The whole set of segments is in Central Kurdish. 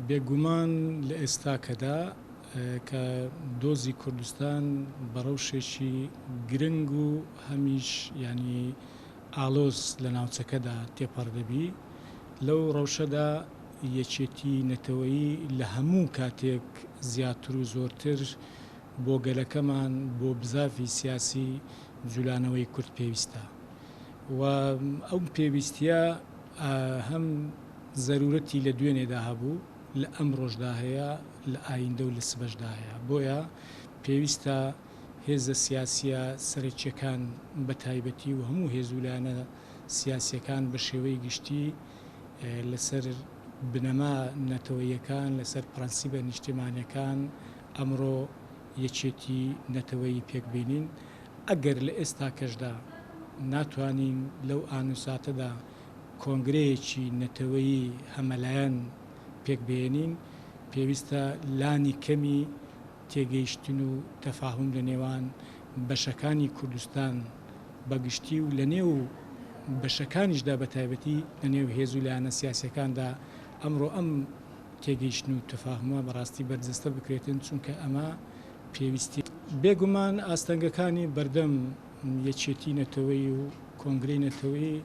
بێگومان لە ئێستاکەدا کە دۆزی کوردستان بە ڕەوشێکی گرنگ و هەمیش یانی ئاڵۆز لە ناوچەکەدا تێپەڕ دەبی، لەو ڕەوشەدا یەکێتی نەتەوەیی لە هەموو کاتێک زیاتر و زۆرتر بۆ گەلەکەمان، بۆ بزاڤی سیاسی جولانەوەی کورد پێویستە و ئەو پێویستیە هەم زەرورەتی لە دوێنێدا هەبوو، لە ئەمڕۆشدا هەیە، لە ئایندە و لە سبەشدا هەیە. بۆیە پێویستە هێزە سیاسییە سەرەکییەکان بە تایبەتی و هەموو هێز و لایەنە سیاسییەکان بە شێوەی گشتی لەسەر بنەما نەتەوەییەکان، لەسەر پرەنسیبە نیشتیمانییەکان ئەمڕۆ یەکێتی نەتەوەیی پێکبێنین. ئەگەر لە ئێستاکەشدا ناتوانین لەو ئان و ساتەدا کۆنگرەیەکی نەتەوەیی هەمەلایەن پێکبهێنین، پێویستە لانی کەمی تێگەیشتن و تەفاهوم لە نێوان بەشەکانی کوردستان بە گشتی و لە نێو بەشەکانیشدا بە تایبەتی لە نێو هێز و لایەنە سیاسیەکاندا ئەمڕۆ ئەم تێگەیشتن و تەفاهومە بەڕاستی بەرجەستە بکرێتن چونکە ئەمە پێویستی بێگومان ئاستەنگەکانی بەردەم یەکێتی نەتەوەیی و کۆنگرەی نەتەوەیی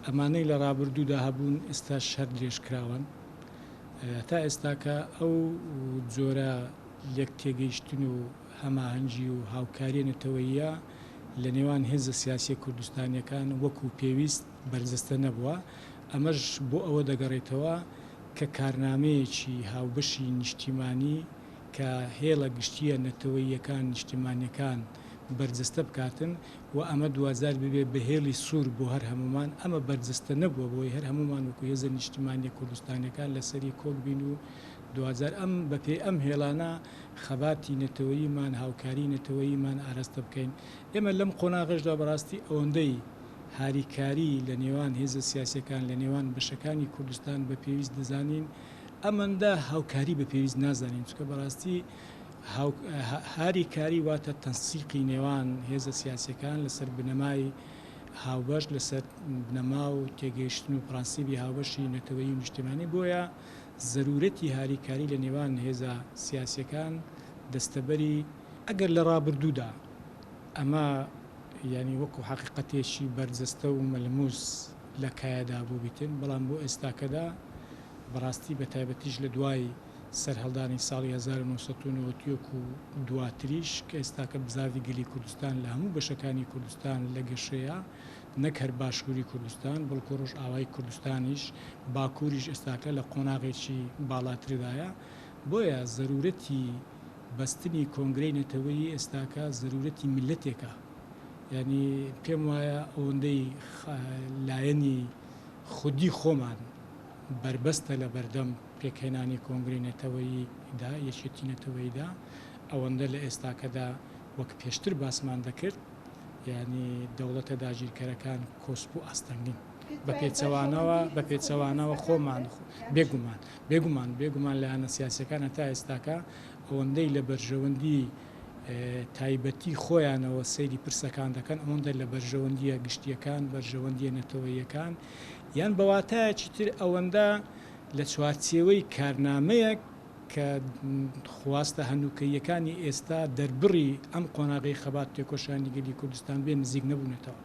ئەمانەی لە ڕابردوودا هەبوون ئێستاش هەر درێژکراوەن. هەتا ئێستاکە ئەو جۆرە لێکتێگەیشتن و هەماهەنگی و هاوکاریە نەتەوەییە لە نێوان هێزە سیاسیە کوردستانیەکان وەکو پێویست بەرجەستە نەبووە، ئەمەش بۆ ئەوە دەگەڕێتەوە کە کارنامەیەکی هاوبەشی نیشتیمانی کە هێڵە گشتیە نەتەوەییەکان نیشتیمانیەکان بەرجەستە بکاتن و ئەمە دواجار ببێ بە هێڵی سوور بۆ هەر هەموومان، ئەمە بەرجەستە نەبووە بۆی هەر هەموومان وەکو هێزە نیشتیمانیە کوردستانیەکان لەسەری کۆک بین و دواجار ئەم بە پێی ئەم هێڵانە خەباتی نەتەوەییمان هاوکاری نەتەوەییمان ئاراستە بکەین. ئێمە لەم قۆناغەشدا بەڕاستی ئەوەندەی هاریکاری لە نێوان هێزە سیاسیەکان لە نێوان بەشەکانی کوردستان بە پێویست دەزانین ئەمەندە هاوکاری بە پێویست نازانین چونکە بەڕاستی هاریکاری واتە تەنسیقی نێوان هێزە سیاسیەکان لەسەر بنەمای هاوبەش، لەسەر بنەما و تێگەیشتن و پرەنسیبی هاوبەشی نەتەوەیی و نیشتیمانی، بۆیە زەرورەتی هاریکاری لە نێوان هێزە سیاسیەکان دەستەبەری، ئەگەر لە ڕابردوودا ئەمە یانی وەکو حەقیقەتێکی بەرجەستە و مەلموس لە کایەدا بووبیتن، بەڵام بۆ ئێستاکەدا بەڕاستی بەتایبەتیش لە دوای سەرهەڵدانی ساڵی 1991 و دواتریش کە ئێستاکە بزاڤی گەلی کوردستان لە هەموو بەشەکانی کوردستان لە گەشەیە نەک هەر باشووری کوردستان بەڵکو ڕۆژئاوای کوردستانیش باکووریش ئێستاکە لە قۆناغێکی باڵاتردایە بۆیە زەرورەتی بەستنی کۆنگرەی نەتەوەیی ئێستاکە زەرورەتی میللەتێکە یانی پێم وایە ئەوەندەی لایەنی خودی خۆمان بەربەستە لە بەردەم پێکهێنانی کۆنگرەی نەتەوەیی دا، یەکێتی نەتەوەیی دا، ئەوەندە لە ئێستاکەدا وەک پێشتر باسمان دەکرد، یانی دەوڵەتە داگیرکەرەکان کۆسپ و ئاستەنگن. بە پێچەوانەوە، بە پێچەوانەوە خۆمان، بێگومان، بێگومان، بێگومان لایەنە سیاسیەکان هەتا ئێستاکە ئەوەندەی لە بەرژەوەندی تایبەتی خۆیانەوە سەیری پرسەکان دەکەن، ئەوەندە لە بەرژەوەندییە گشتییەکان، بەرژەوەندییە نەتەوەییەکان، یان بە واتایەکی تر ئەوەندە لە چوارچێوەی کارنامەیەک کە خواستە هەنووکەییەکانی ئێستا دەربڕی ئەم قۆناغەی خەبات و تێکۆشانی گەلی کوردستان بێ نزیک نەبوونەتەوە.